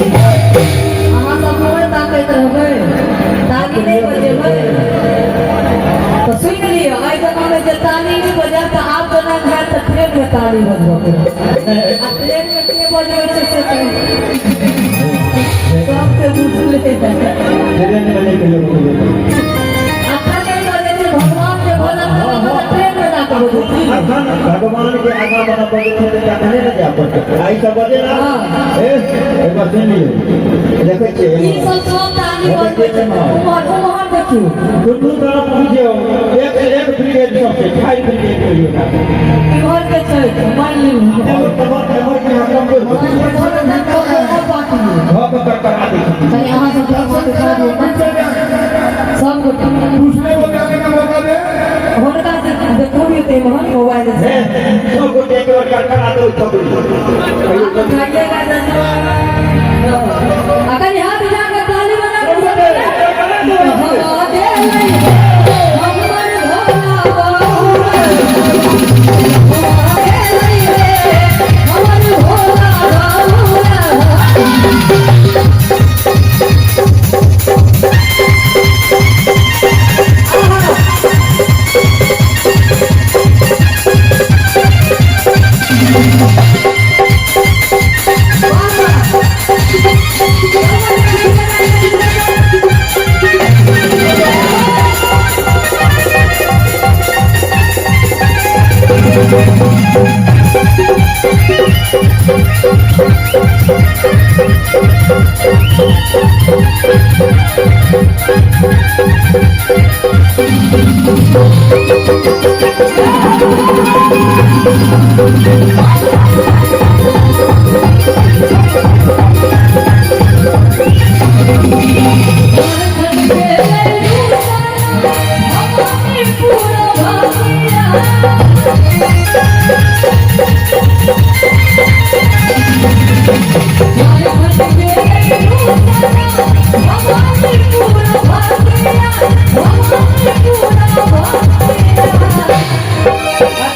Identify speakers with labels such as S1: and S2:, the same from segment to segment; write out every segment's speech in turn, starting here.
S1: अहाँ सब हमर ताकैत रहबै, ताली नहि बजेबै तऽ सुनि लिअ। एहि जमानामे जे ताली नहि बजायब तऽ आब केना हैत? तऽ ट्रेनमे ताली बजबऽ पड़त। आ ट्रेनमे के बजबै छै से तऽ सबके बुझले है।
S2: ट्रेन में नहीं कहियो बजेबै।
S1: अखन नहि बजै छै भगवान के भजन तऽ ट्रेनमे जाकऽ बजै।
S2: अखन भगवान के आगाँ बना बजै छै तऽ तखने ने जाय पड़तै। आ ई सब बजे ना।
S1: हाँ।
S2: ए, एक बार सुनि लियौ, देखै छियै।
S1: ई सब सब ताली बजबै छै। उम्हर उम्हर देखियौ।
S2: दुनू तरफ बुझियौ, एक से एक ब्रिगेड सब छै, फायर ब्रिगेड कहियौ ना।
S1: इम्हर के छै, मान लियौ।
S2: एमहर एमहर एमहर के हम
S1: बाकी
S2: धऽ कऽ करकरा दै छथिन।
S1: कनि अहाँ सब हाथ उठा दियौ सब गोटा।
S3: दूसरे को जाने का मौका दे।
S1: हुनका से देखू भी तऽ इम्हर मोबाइल से।
S2: हे, सब गोटे एक बेर करकरा दो सब। कहियो।
S1: हाथ उठाइएगा। आ कनि हाथ उठा कऽ ताली बना कऽ हवा गेलै हमर भोला बाबा, हवा गेलै हमर भोला बाबा।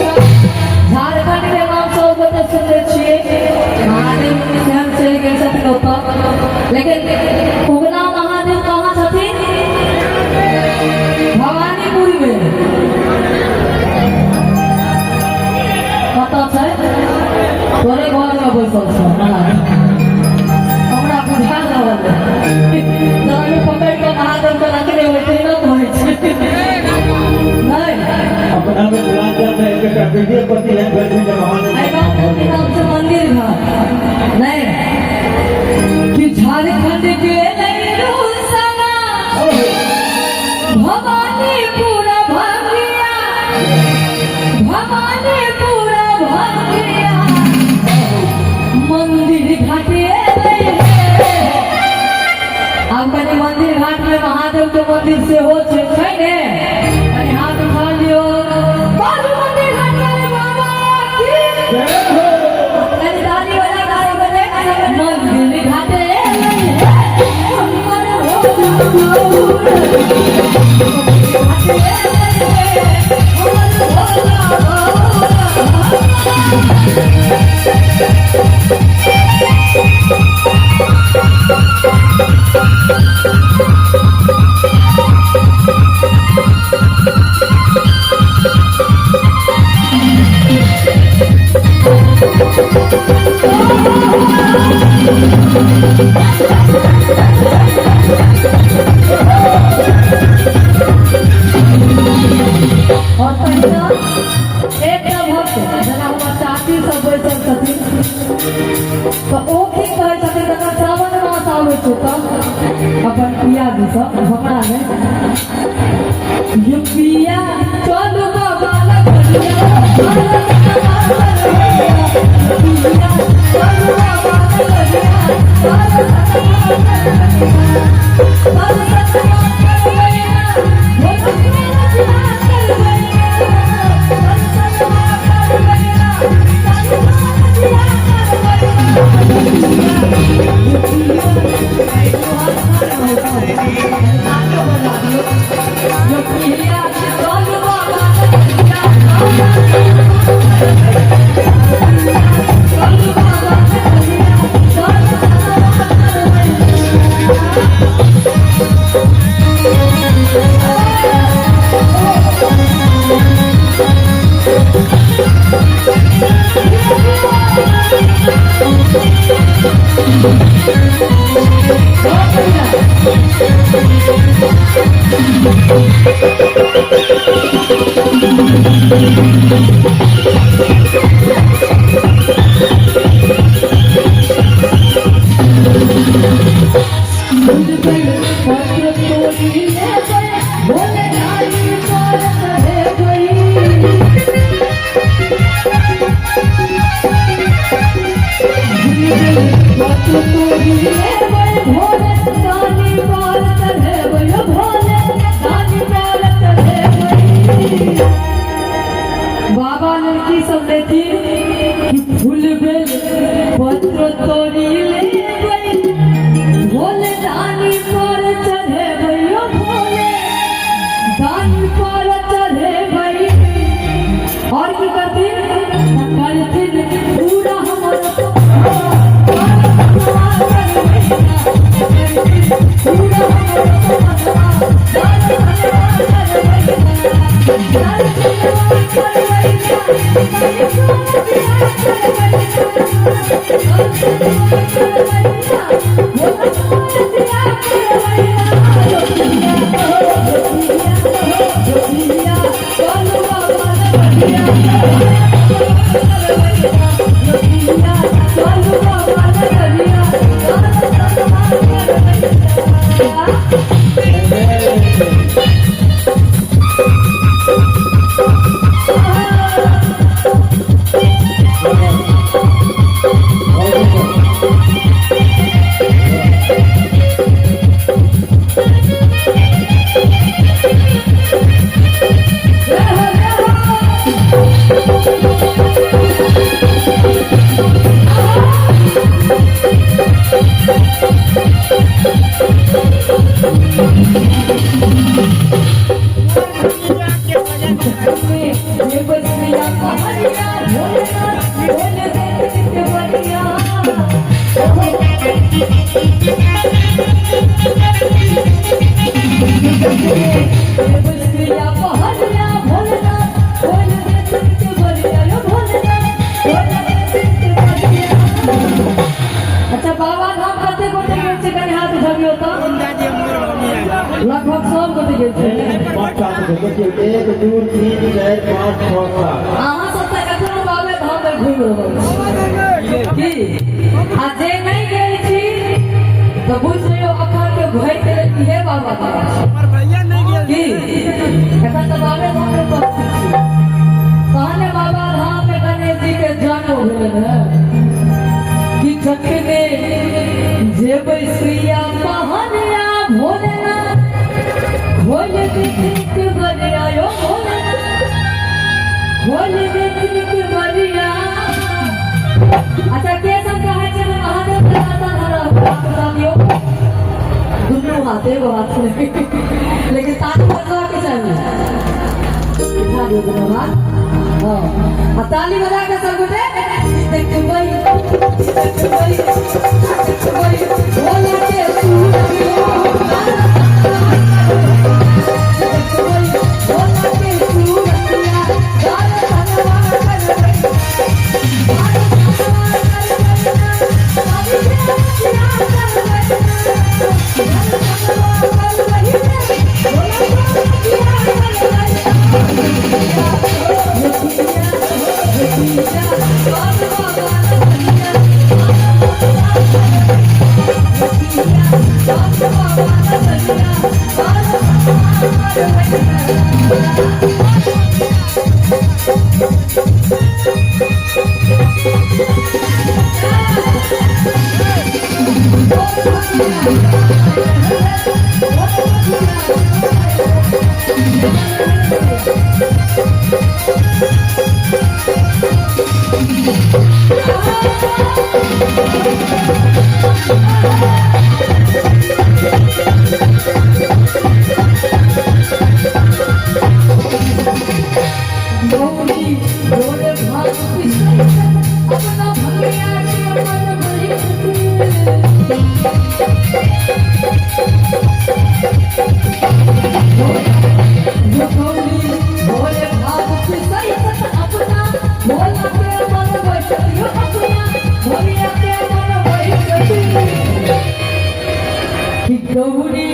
S1: झारखंड के नाम सब गोटे सुनने छियै, महादेव स्वयं चलि गेल छथिन ओतऽ। लेकिन उगना महादेव कहाँ छथिन? भवानीपुर में कतऽ छै? तोरे घर में बैसल छौ महादेव, हमरा बुझा रहल है। दारू पकड़ि कऽ महादेव के रखने होइ छै ने, कहै छै नहि।
S2: अपना मिथिलांचल में एक विद्यापति है भेलखिन जे
S1: एहि
S2: महादेव।
S1: गाँव के नाम छै मंदिर घाट। नहि कि झारखंड के सना भवानीपुर भंगिया, भवानीपुर भंगिया मंदिर घाटे। आब कनि मंदिर घाट में महादेव के मंदिर सेहो छै, छै ने? कनि हाथ उठा लियौ, बाबू मंदिर घाट वाले बाबा की। कनि ताली बजा, ताली बजे। मंदिर घाटे हमर भोला, घाटे हमर भोला बाबा। और तहिना एकटा भक्त, जेना हमर चाची सब बैसल छथिन, तऽ ओ की कहै छथिन, जखन सावन मास आबै छै तऽ अपन पिया जी सँ, हमरा नहि, यौ पिया चलू बाबा नगरिया, पिया चलू बाबा नगरिया, पर सतमा करबैया, पर सतमा करबैया, बहुत बढ़िया। पत्र तोड़ी ले गए, भोले दानी पर चढ़े गई। पत्र तोड़ी ले गए, भोले दानी पर चढ़े गई, भोले दानी पर चढ़े गई। बाबा लड़की सब लेथिन कि फूल बेल पत्र तोड़ी ले गई, भोले दानी पर चढ़े गई, भोले दानी पर चढ़े गई। और की करथिन? करथिन पूरा हमर पूरा अच्छा, बाबा धाम कते गोटे गेल छै? कनि हाथ उठबियौ तऽ। लगभग सब गोटे गेल छै।
S2: पाँच सात गो देखियौ, 1, 2, 3, 4, 5, 6, 7।
S1: अहाँ सब तऽ एखनो बाबे धाम मे घुमि रहल छी की? आ जे नहि गेल छी तऽ बुझि लियौ, अखन के घुरि गेल इहे बाबा धाम छै की। एखन तऽ बाबे धाम मे उपस्थित छी। तहने बाबा धाम मे गणेश जी के जन्म भेल है कि जखने जेबै सुइया पहनिया, भोलेनाथ भोले के बनिया, यो भोलेनाथ भोले के बनिया। अच्छा, के सब कहै छै महादेव के दर्शन हमरा? हाथ उठा दियौ, दुनू हाथ, एगो हाथ नहीं, लेकिन ताली बजबा के चाही। उठा दियौ दुनू हाथ, हाँ, आ ताली बजा के सब गोटे देखबै, देखबै, देखबै भोला के सूरतिया, देखबै भोला के सूरतिया, दर्शनवा करबै, दर्शनवा करबै ना, अभिषेक करबै ना, दर्शनवा करबै रे, भोला सूरतिया करबै ना। लुकिया, लुकिया, चल बाबा नगरिया, लुकिया, चल बाबा नगरिया, दर्शनवा करबै ना। गौरी भोले भाग अपना भंगिया के मन भरी। गौरी भोले भाग अपना भोला के मन बैठियो, अपना भोलिया के मन बैठियो। गौरी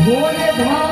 S1: भोले।